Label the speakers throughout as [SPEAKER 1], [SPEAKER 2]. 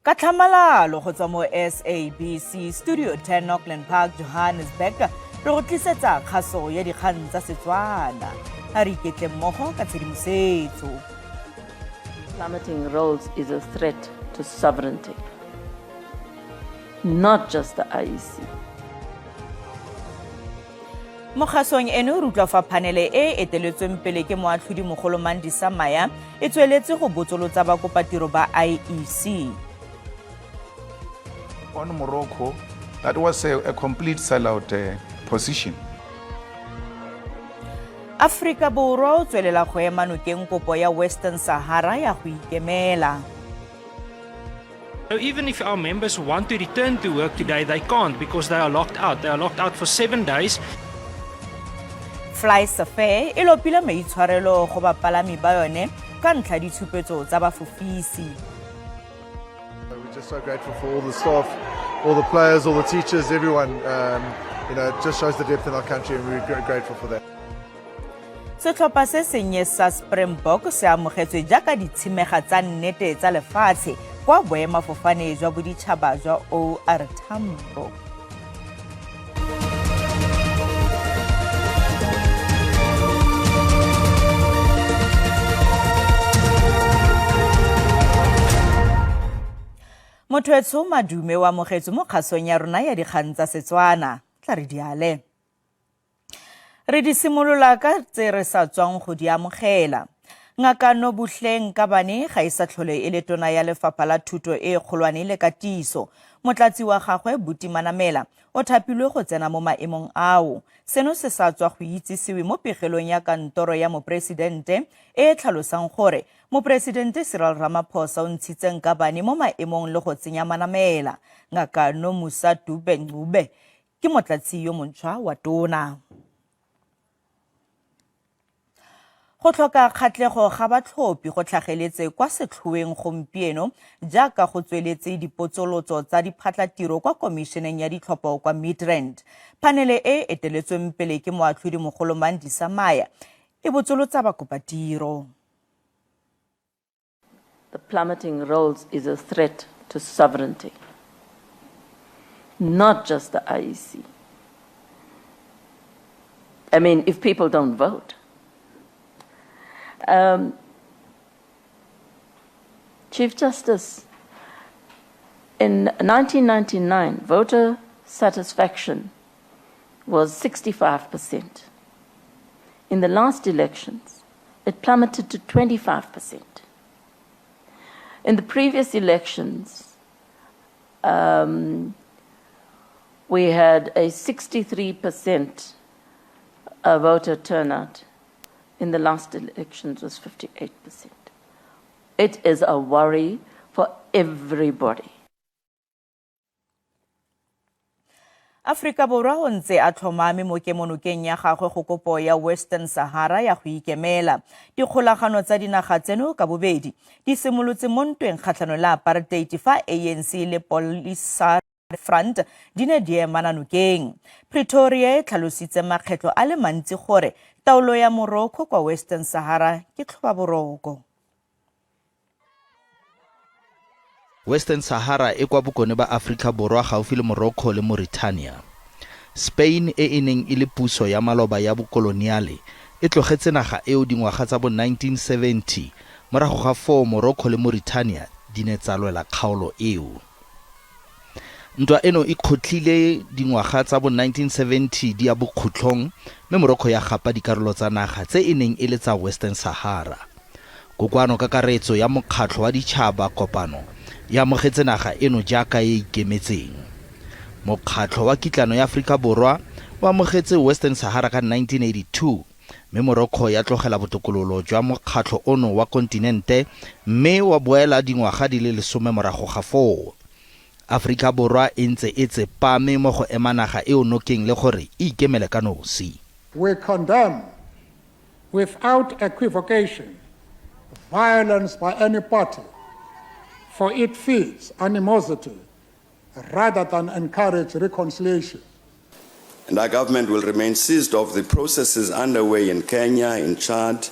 [SPEAKER 1] Ka tlhamalalo go tswa mo SABC Studio 10 Auckland Park, Johannesburg, re go tlisetsa kgaso ya dikgang tsa Setswana. A re iketle mmogo ka tshedimosetso.
[SPEAKER 2] Plummeting rolls is a threat to sovereignty, not just the IEC.
[SPEAKER 1] Mo kgasong eno re utlwa fa phanele e e eteletsweng pele ke moatlhodi mogolo Mandisa Maya e tsweletse go botsolotsa bakopatiro ba IEC.
[SPEAKER 3] On Morocco, that was a complete sellout position.
[SPEAKER 1] Aforika Borwa o tswelela go ema nokeng kopo ya Western Sahara ya go ikemela.
[SPEAKER 4] So even if our members want to return to work today, they can't because they are locked out. They are locked out for 7 days.
[SPEAKER 1] Fly Safair e lopile maitshwarelo go bapalami ba yone ka ntlha ditshupetso tsa bafofisi.
[SPEAKER 5] We're just so grateful for all the staff, all the players, all the teachers, everyone. It just shows the depth in our country, and we're grateful for that.
[SPEAKER 1] Setlhopha se sennye sa Springbok se amogetswe jaaka ditshimega tsa nnete tsa lefatshe kwa boemafofane jwa boditšhaba jwa OR Tambo. Motho etsho, madume o amogetswe mo kgasong ya rona ya dikgang tsa Setswana. Tla re diale re di simolola ka tse re sa tswang go di amogela. Ngaka Nobuhle Nkabane ga e sa tlhole e le tona ya Lefapha la Thuto e Kgolwane le Katiso. Motlatsi wa gagwe, Buti Manamela, o thapilwe go tsena mo maemong ao. Seno se sa tswa go itsisiwe mo pegelong ya kantoro ya moporesidente e e tlhalosang gore Moporesidente Cyril Ramaphosa o ntshitse Nkabane mo maemong le go tsenya Manamela. Ngaka Nomusa Dube Ncube ke motlatsi yo montšhwa wa tona. Go tlhoka kgatlhego ga batlhophi go tlhageletse kwa setlhoeng gompieno jaaka go tsweletse dipotsolotso tsa diphatlatiro kwa Komišeneng ya Ditlhopho kwa Midrand. Phanele e eteletsweng pele ke moatlhodi mogolo Mandisa Maya e botsolotsa bakopatiro.
[SPEAKER 2] The plummeting rolls is a threat to sovereignty, not just the IEC. I mean, if people don't vote. Chief Justice, in 1999, voter satisfaction was 65%. In the last elections, it plummeted to 25%. In the previous elections, we had a 63% voter turnout. In the last elections was 58%. It is a worry for everybody.
[SPEAKER 1] Aforika Borwa o ntse a tlhomame mo kemonokeng ya gagwe go kopo ya Western Sahara ya go ikemela. Dikgolagano tsa dinaga tseno ka bobedi di simolotse mo ntweng kgatlhanong le apartheid fa ANC le Polisario Front di ne di emana nokeng. Pretoria e tlhalositse makgetlho a le mantsi gore taolo ya Morocco kwa Western Sahara ke tlhobaboroko.
[SPEAKER 6] Western Sahara e kwa bokone ba Aforika Borwa, gaufi le Morocco le Mauritania. Spain, e e neng e le puso ya maloba ya bokoloniale, e tlogetse naga eo dingwaga tsa bo 1970. Morago ga foo Morocco le Mauritania di ne tsa lwela kgaolo eo. Ntwa eno e kgotlhile dingwaga tsa bo 1970 di ya bokhutlhong, mme Morocco ya gapa dikarolo tsa naga tse e neng e le tsa Western Sahara. Kokoano Kakaretso ya Mokgatlho wa Ditšhaba Kopano e amogetse naga eno jaaka e e ikemetseng. Mokgatlho wa Kitlano ya Aforika Borwa o amogetse Western Sahara ka 1982, mme Morocco ya tlogela botokololo jwa mokgatlho ono wa kontinente mme wa boela dingwaga di le 10 morago ga foo. Aforika Borwa e ntse e tsepame mo go ema naga eo nokeng le gore e ikemele ka nosi.
[SPEAKER 7] We condemn without equivocation violence by any party, for it feeds animosity rather than encourage reconciliation.
[SPEAKER 8] And our government will remain seized of the processes underway in Kenya, in Chad,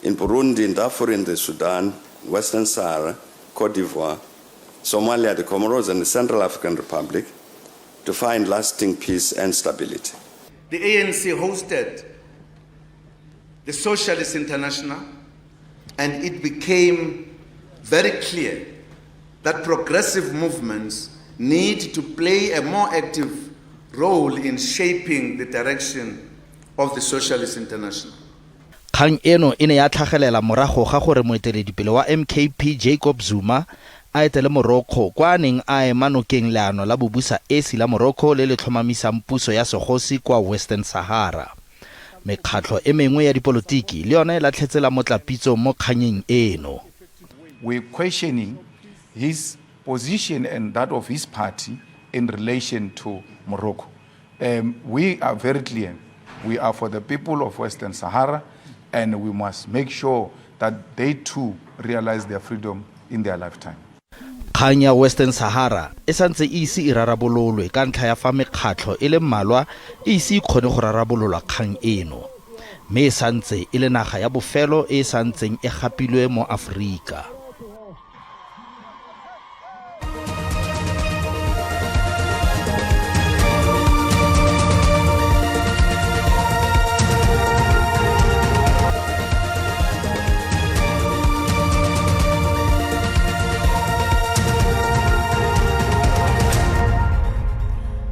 [SPEAKER 8] in Burundi, in Darfur, in the Sudan, Western Sahara, Cote d'Ivoire, Somalia, the Comoros, and the Central African Republic to find lasting peace and stability.
[SPEAKER 9] The ANC hosted the Socialist International, and it became very clear that progressive movements need to play a more active role in shaping the direction of the Socialist International.
[SPEAKER 6] Kgang eno e ne ya tlhagelela morago ga gore moeteledipele wa MKP Jacob Zuma a etele Morocco kwa a neng a ema nokeng leano la bobusa esi la Morocco le le tlhomamisang puso ya segosi kwa Western Sahara. Mekgatlho e mengwe ya dipolotiki le yone e latlhetse la motlapitso mo kganyeng eno.
[SPEAKER 3] We're questioning his position and that of his party in relation to Morocco. Um, we are very clear. We are for the people of Western Sahara, and we must make sure that they too realize their freedom in their lifetime.
[SPEAKER 6] Kgang ya Western Sahara e santse e ise e rarabololwe ka ntlha ya fa mekgatlho e le mmalwa e ise e kgone go rarabolola kgang eno. Mme e santse e le naga ya bofelo e e santseng e gapilwe mo Aforika.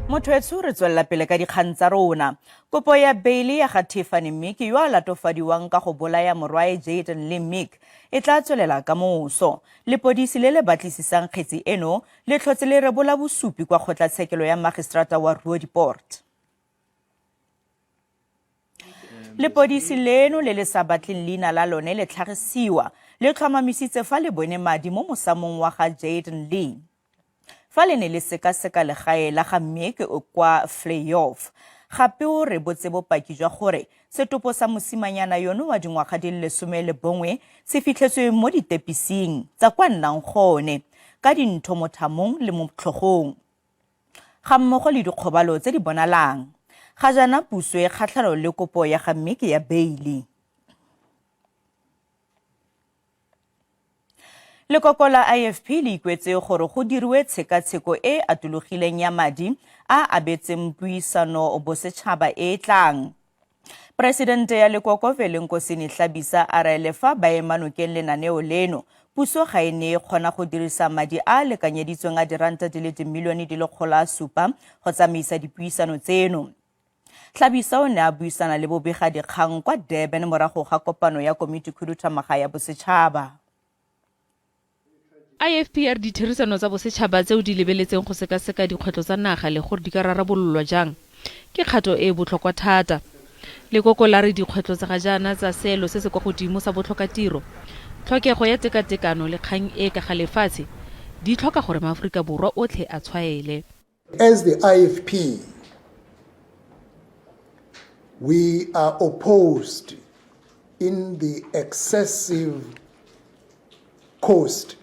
[SPEAKER 1] Motho etsho re tswelela pele ka dikgang tsa rona. Kopo ya beile ya ga Tiffany Meek yo a latofadiwang ka go bolaya morwae Jaden le Meek e tla tswelela ka moso. Lepodisi le le batlisisang kgetsi eno le tlhotse le rebola bosupi kwa kgotlatshekelo ya magistrata wa Roodepoort. Lepodisi leno le le sa batleng leina la lone le tlhagisiwa le tlhomamisitse fa le bone madi mo mosamong wa ga Jaden Lee fa le ne le sekaseka legae la ga Meek kwa Vleihof. Gape o rebotse bopaki jwa gore setopo sa mosimanyana yono wa dingwaga di le 11 se fitlhetswe mo ditepising tsa kwa nnang gone ka dintho mo thamong le mo tlhogong ga mmogo le dikgobalo tse di bonalang. Ga jaana puso e kgatlhanong le kopo ya ga Meek ya beili. Lekoko la IFP le ikwetse gore go diriwe tshekatsheko e e atologileng ya madi a a abetseng puisano bosetšhaba e e tlang. Presidente ya lekoko Velenkosini Hlabisa a re le fa ba ema nokeng lenaneo leno, puso ga e ne e kgona go dirisa madi a a lekanyeditsweng a diranta di le dimilione di le 700 go tsamaisa dipuisano tseno. Hlabisa o ne a buisana le bobegadikgang kwa Durban morago ga kopano ya Komitikhuduthamaga ya Bosetšhaba.
[SPEAKER 10] IFP ya re ditherisano tsa bosetšhaba tseo di lebeletseng go sekaseka dikgwetlho tsa naga le gore di ka rarabololwa jang ke kgato e e botlhokwa thata. Lekoko la re dikgwetlho tsa ga jaana tsa seelo se se kwa godimo sa botlhokatiro, tlhokego ya tekatekano le kgang e ka ga lefatshe di tlhoka gore maAforika Borwa otlhe a tshwaele.
[SPEAKER 7] As the IFP, we are opposed in the excessive cost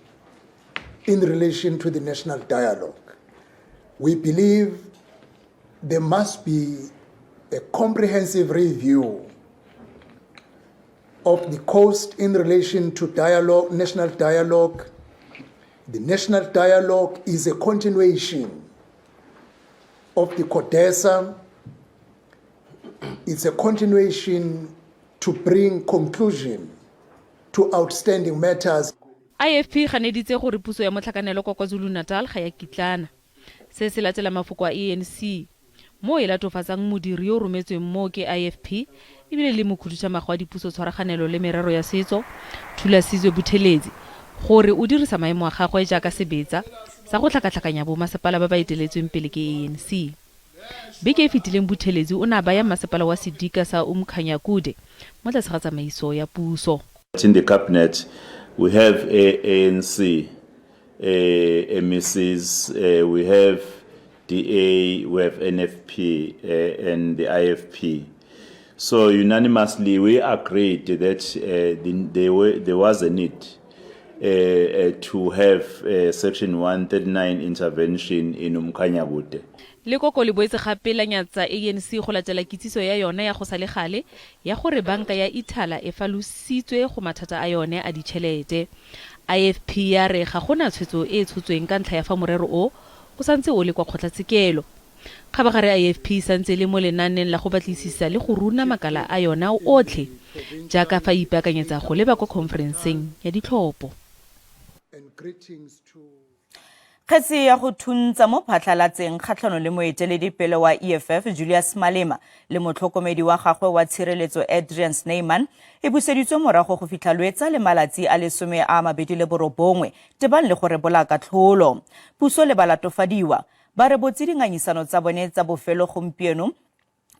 [SPEAKER 7] in relation to the national dialogue. We believe there must be a comprehensive review of the cost in relation to dialogue, national dialogue. The national dialogue is a continuation of the CODESA. It's a continuation to bring conclusion to outstanding matters.
[SPEAKER 10] IFP e ganeditse gore puso ya motlhakanelo kwa KwaZulu-Natal ga ya kitlana. Se se latela mafoko a ANC mo e latofatsang modiri yo o rometsweng moo ke IFP ebile le mokhuduthamaga wa dipuso tshwaraganelo le merero ya setso, Thulasizwe Buthelezi, gore o dirisa maemo a gagwe jaaka sebetsa sa go tlhakatlhakanya bomasepala ba ba eteletsweng pele ke ANC. Beke e fetileng Buthelezi o ne a baya masepala wa sedika sa Umkhanyakude mo tlase ga tsamaiso ya puso.
[SPEAKER 11] In the cabinet, we have ANC MECs, we have DA, we have NFP and the IFP. So unanimously we agreed that there was a need to have Section 139 intervention in Umkhanyakude.
[SPEAKER 10] Lekoko le boetse gape la nyatsa ANC go latela kitsiso ya yona ya go sa le gale ya gore banka ya Ithala e falositswe go mathata a yone a ditšhelete. IFP ya re ga go na tshwetso e e tshotsweng ka ntlha ya fa morero o o santse o le kwa kgotlatshekelo. Kgabagare IFP e santse e le mo lenaaneng la go batlisisa le go runa makala a yona otlhe jaaka fa e ipaakanyetsa go leba kwa khonferenseng ya ditlhopho.
[SPEAKER 1] Kgetsi ya go thuntsa mo phatlhalatseng kgatlhanong le moeteledipele wa EFF Julius Malema le motlhokomedi wa gagwe wa tshireletso Adrian Snyman e buseditswe morago go fitlha Lwetsa le malatsi a 29 tebang le go rebola katlholo. Puso le balatofadiwa ba rebotse dingangisano tsa bone tsa bofelo gompieno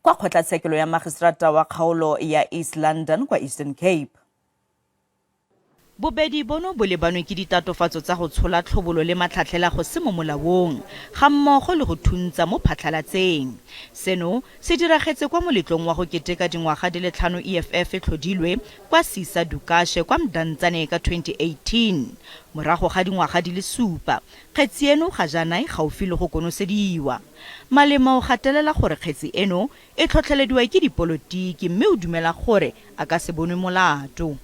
[SPEAKER 1] kwa kgotlatshekelo ya magistrata wa kgaolo ya East London kwa Eastern Cape. Bobedi bono bo lebanwe ke ditatofatso tsa go tshola tlhobolo le matlhatlhela go se mo molaong, ga mmogo le go thuntsa mo phatlhalatseng. Seno se diragetse kwa moletlong wa go keteka dingwaga di le tlhano EFF e tlhodilwe kwa Sisa Dukashe kwa Mdantsane ka 2018. Morago ga dingwaga di le supa, kgetsi eno ga jaana e gaufi le go konosediwa. Malema o gatelela gore kgetsi eno e tlhotlhelediwa ke dipolotiki mme o dumela gore a ka se bonwe molato.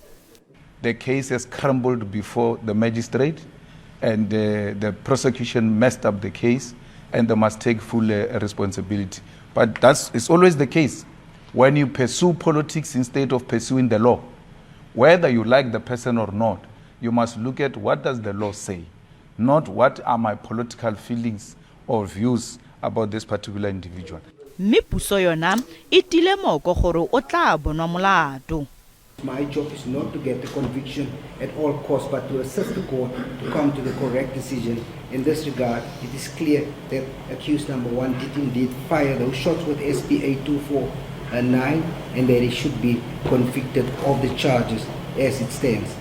[SPEAKER 3] The case has crumbled before the magistrate and the prosecution messed up the case and they must take full responsibility. But it's always the case. When you pursue politics instead of pursuing the law, whether you like the person or not, you must look at what does the law say, not what are my political feelings or views about this particular individual.
[SPEAKER 1] Mme puso yona e tile moko gore o tla bonwa molato.
[SPEAKER 12] My job is not to get the conviction at all costs, but to assist the court to come to the correct decision. In this regard, it is clear that accused number 1 did indeed fire those shots with SPA 249 and that he should be convicted of the charges as it stands.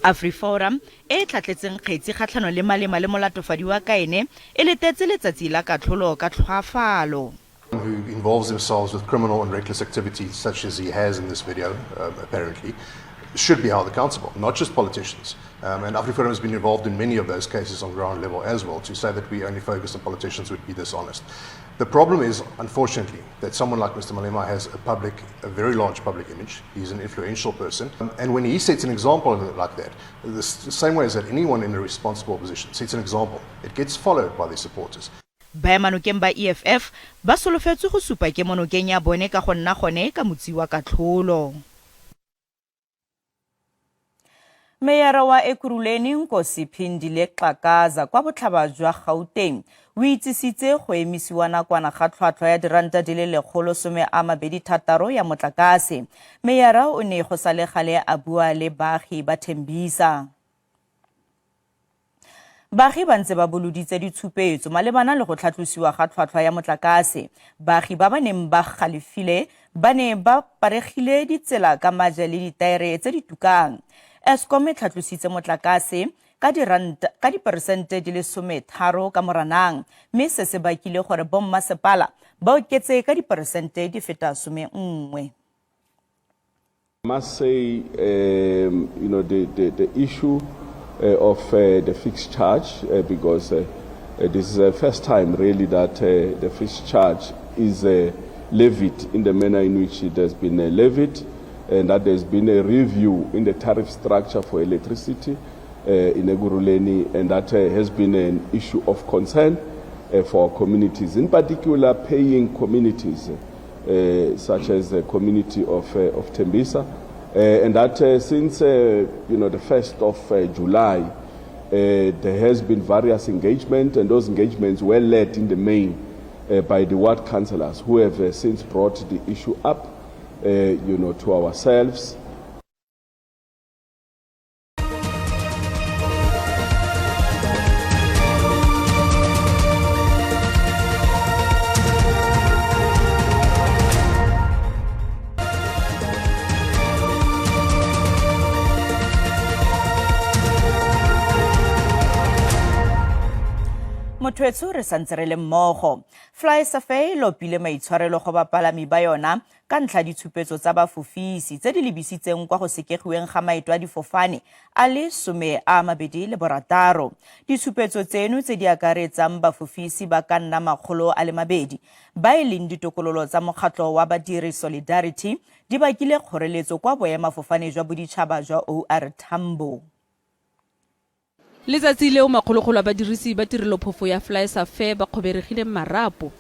[SPEAKER 1] AfriForum e tlhatletseng kgetsi kgatlhanong le Malema le molatofadiwa ka ene e letetse letsatsi la katlholo ka tlhoafalo.
[SPEAKER 5] Who involves themselves with criminal and reckless activities such as he has in this video, apparently, should be held accountable, not just politicians. And AfriForum has been involved in many of those cases on ground level as well. To say that we only focus on politicians would be dishonest. The problem is, unfortunately, that someone like Mr. Malema has a very large public image. He's an influential person. And when he sets an example like that, the same way as that anyone in a responsible position sets an example, it gets followed by their supporters.
[SPEAKER 1] Baemanokeng ba EFF ba solofetswe go supa kemonokeng ya bone ka go nna gone ka motsi wa katlholo. Meyara wa Ekurhuleni Nkosi Phindile Xhakaza kwa botlhaba jwa Gauteng o itsisitse go emisiwa nakwana ga tlhwatlhwa ya diranta di le 126 ya motlakase. Meyara o ne go sa le gale a bua le baagi ba Thembisa. Baagi ba ntse ba boloditse ditshupetso malebana le go tlhatlosiwa ga tlhwatlhwa ya motlakase. Baagi ba ba neng ba galefile ba ne ba paregile ditsela ka maje le ditaere tse di tukang. Eskom e tlhatlositse motlakase ka diperesente di le 13 ka Moranang, mme se se bakile gore bommasepala ba oketse ka diperesente di feta 11.
[SPEAKER 13] I must say, the issue of the fixed charge, because this is the first time really that the fixed charge is levied in the manner in which it has been levied, and that there's been a review in the tariff structure for electricity in Ekurhuleni, and that has been an issue of concern for communities, in particular paying communities such as the community of Tembisa. And that since the 1st of July, there has been various engagements, and those engagements were led in the main by the ward councillors, who have since brought the issue up, to ourselves.
[SPEAKER 1] Motho Motho re santse re le mmogo. FlySafair e lopile maitshwarelo go bapalami ba yona ka ntlha ditshupetso tsa bafofisi tse di lebisitseng kwa go sekegiweng ga maeto a difofane a le 26. Ditshupetso tseno tse di akaretsang bafofisi ba ka nna 200 ba e leng ditokololo tsa mokgatlho wa badiri Solidarity di bakile kgoreletso kwa boemafofane jwa boditšhaba jwa OR Tambo.
[SPEAKER 10] Letsatsi leo makgolokgolo a badirisi ba tirelophofo ya FlySafair ba kgoberegileng marapo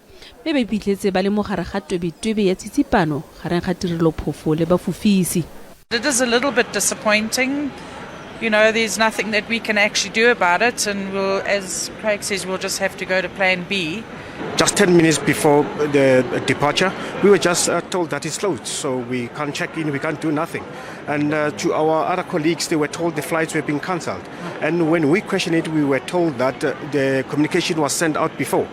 [SPEAKER 10] mme ba iphitlhetse ba le mo gare ga twebetwebe ya tsitsipano gareng ga tirelophofo le bafofisi.
[SPEAKER 14] It is a little bit disappointing. There's nothing that we can actually do about it, and we'll, as Craig says, we'll just have to go to plan B.
[SPEAKER 15] Just 10 minutes before the departure, we were just told that it's closed, so we can't check in, we can't do nothing. And to our other colleagues, they were told the flights were being cancelled. And when we questioned it, we were told that the communication was sent out before,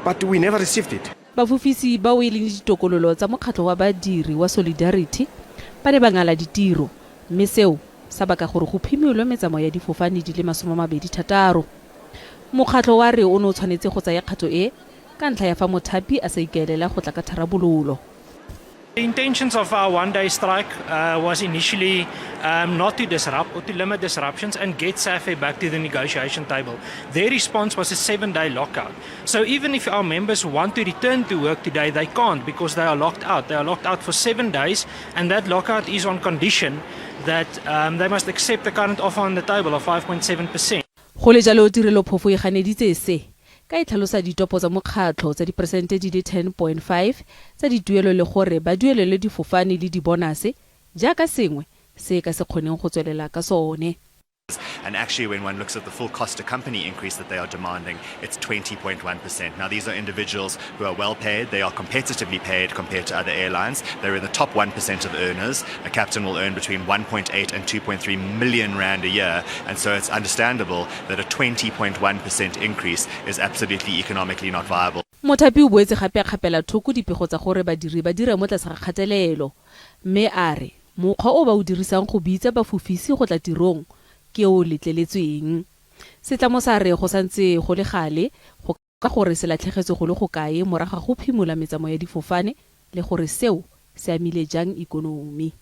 [SPEAKER 15] but we never received it.
[SPEAKER 10] Bafofisi bao e leng ditokololo tsa mokgatlho wa badiri wa Solidarity ba ne ba ngala ditiro, mme seo sa baka gore go phimolwe metsamao ya difofane di le 26. Mokgatlho wa re o ne o tshwanetse go tsaya kgato e ka ntlha ya fa mothapi a sa ikaelela go tla ka tharabololo.
[SPEAKER 4] The intentions of our one-day strike was initially not to disrupt or to limit disruptions and get SAFE back to the negotiation table. Their response was a 7-day lockout. So even if our members want to return to work today, they can't because they are locked out. They are locked out for 7 days, and that lockout is on condition that they must accept the current offer on the table of 5.7%.
[SPEAKER 10] Go le jalo tirelophofo e ganeditse se ka e tlhalosa ditopo tsa mokgatlho tsa diperesente di le 10.5 tsa dituelo le gore ba duelele difofane le dibonase jaaka sengwe se ka se kgoneng go tswelela ka sone.
[SPEAKER 16] And actually, when one looks at the full cost to company increase that they are demanding, it's 20.1%. Now, these are individuals who are well paid. They are competitively paid compared to other airlines. They're in the top 1% of earners. A captain will earn between 1.8 and 2.3 million rand a year. And so it's understandable that a 20.1% increase is absolutely economically not viable.
[SPEAKER 10] Mothapi o boetse gape a kgapela thoko dipego tsa gore badiri ba dira mo tlase ga kgatelelo, mme a re mokgwa o ba o dirisang go bitsa bafofisi go tla tirong ke o letleletsweng. Setlamo sa re go santse go le gale go ka gore se latlhegetswe go le go kae morago ga go phimola metsamao ya difofane le gore seo se amile jang ikonomi.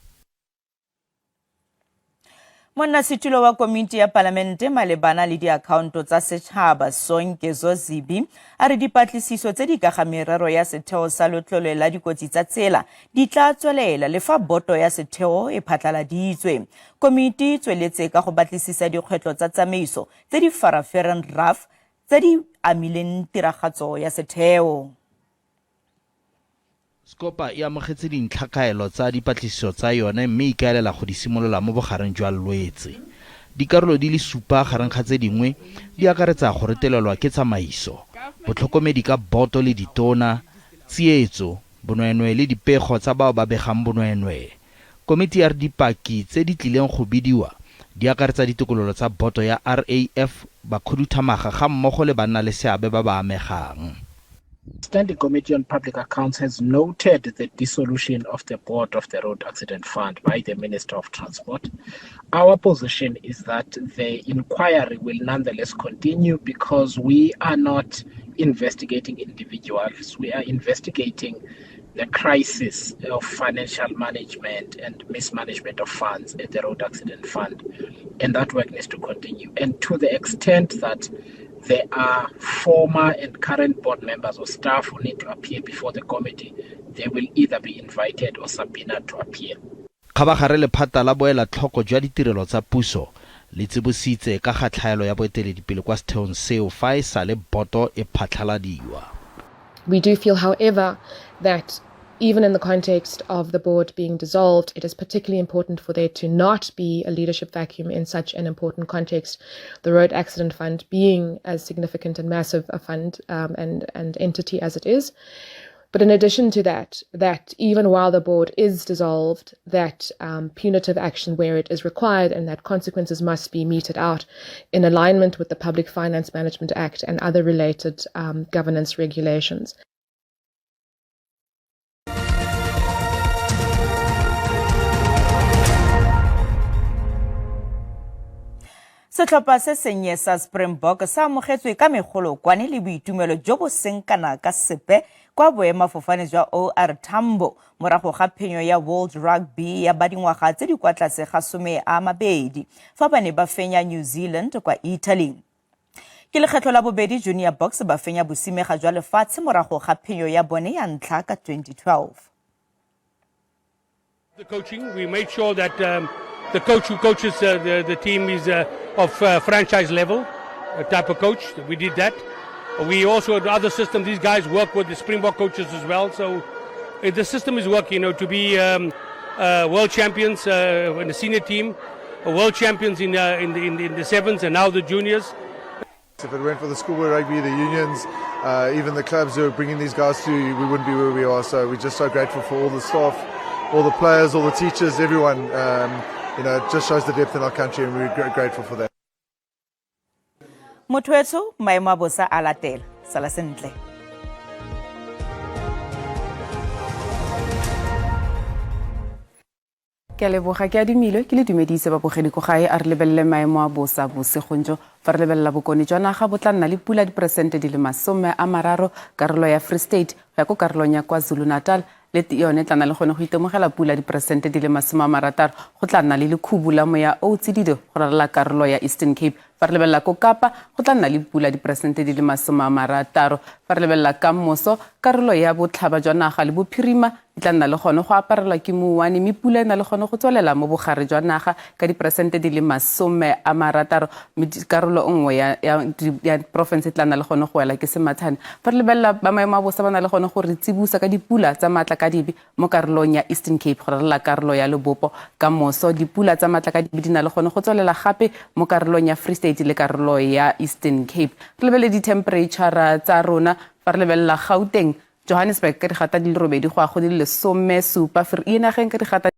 [SPEAKER 1] Monnasetulo wa komiti ya palamente malebana le diakhaonto tsa setšhaba Sonke Zozibi a re dipatlisiso tse di ka ga merero ya setheo sa letlole la dikotsi tsa tsela di tla tswelela le fa boto ya setheo e phatlaladitswe. Komiti e tsweletse ka go batlisisa dikgwetlho tsa tsamaiso tse di farafereng RAF tse di amileng tiragatso ya setheo.
[SPEAKER 6] Scopa e amogetse dintlhakaelo tsa dipatlisiso tsa yone mme ikaelela go di simolola mo bogareng jwa Lwetse. Dikarolo di le 7 gareng ga tse dingwe di akaretsa go retelelwa ke tsamaiso, botlhokomedi ka boto le ditona, tsietso, bonweenwee le dipego tsa bao ba begang bonweenwee. Komiti ya re dipaki tse di tlileng go bidiwa di akaretsa ditokololo tsa boto ya RAF, bakhuduthamaga ga mmogo le banna le seabe ba ba amegang.
[SPEAKER 17] Standing Committee on Public Accounts has noted the dissolution of the board of the Road Accident Fund by the Minister of Transport. Our position is that the inquiry will nonetheless continue because we are not investigating individuals. We are investigating the crisis of financial management and mismanagement of funds at the Road Accident Fund, and that work needs to continue. And to the extent that there are former and current board members or staff who need to appear before the committee, they will either be invited or subpoenaed to appear.
[SPEAKER 6] Kgabagare lephata la boela tlhoko jwa ditirelo tsa puso le tsibositse ka ga tlhaelo ya boeteledipele kwa setheong seo fa e sale boto e phatlhaladiwa.
[SPEAKER 18] We do feel, however, that even in the context of the board being dissolved, it is particularly important for there to not be a leadership vacuum in such an important context, the Road Accident Fund being as significant and massive a fund and entity as it is. But in addition to that, that even while the board is dissolved, that punitive action where it is required and that consequences must be meted out in alignment with the Public Finance Management Act and other related governance regulations.
[SPEAKER 1] Se Setlhopha se sennye sa Springbok se amogetswe ka megolokwane le boitumelo jo bo seng kana ka sepe kwa boemafofane jwa OR Tambo morago ga phenyo ya World Rugby ya ba dingwaga tse di kwa tlase ga 20 fa ba ne ba fenya New Zealand kwa Italy. Ke lekgetlho la bobedi Junior Boks ba fenya bosimega jwa lefatshe morago ga phenyo ya bone ya ntlha ka 2012.
[SPEAKER 19] The coaching, we made sure that the coach who coaches the team is of franchise level type of coach. We did that. We also had other systems. These guys work with the Springbok coaches as well. So the system is working, to be world champions in the senior team, world champions in the sevens, and now the juniors.
[SPEAKER 20] If it weren't for the schoolboy rugby, the unions, even the clubs who are bringing these guys through, we wouldn't be where we are. So we're just so grateful for all the staff, all the players, all the teachers, everyone. It just shows the depth in our country, and we're grateful for that.
[SPEAKER 1] Motho etsho, maemo a bosa a latela. Sala sentle.
[SPEAKER 21] Ke a leboga ke adimilwe ke le dumedise babogedi ko gae. A re lebelele maemo a bosa bosigong jo. Fa re lebelela bokone jwa naga, bo tla nna le pula diperesente di le 30, karolo ya Free State go ya ko karolong ya KwaZulu Natal le yone tla nna le gone go itemogela pula diperesente di le 60. Go tla nna le lekhubu la moya o o tsididi go ralala karolo ya Eastern Cape. Fa re lebelela ko Kapa, go tla nna le pula diperesente di le 60. Fa re lebelela ka moso, karolo ya botlhaba jwa naga le bophirima di tla nna le gone go aparelwa ke mouwane, mme pula e na le gone go tswelela mo bogare jwa naga ka diperesente di le 60, mme karolo nngwe ya porofense e tla nna le gone go wela ke semathane. Fa re lebelela ba maemo a bosa, ba na le gone go re tsibusa ka dipula tsa maatla ka dibe mo karolong ya Eastern Cape go ralala karolo ya Lebopo. Ka moso, dipula tsa maatla ka dibe di na le gone go tswelela gape mo karolong ya Free State le karolo ya Eastern Cape. Re lebelele di-temperature tsa rona. Fa re lebelela Gauteng, Johannesburg ka digata di le 8 go ya go di le 17, Vereeniging ka digata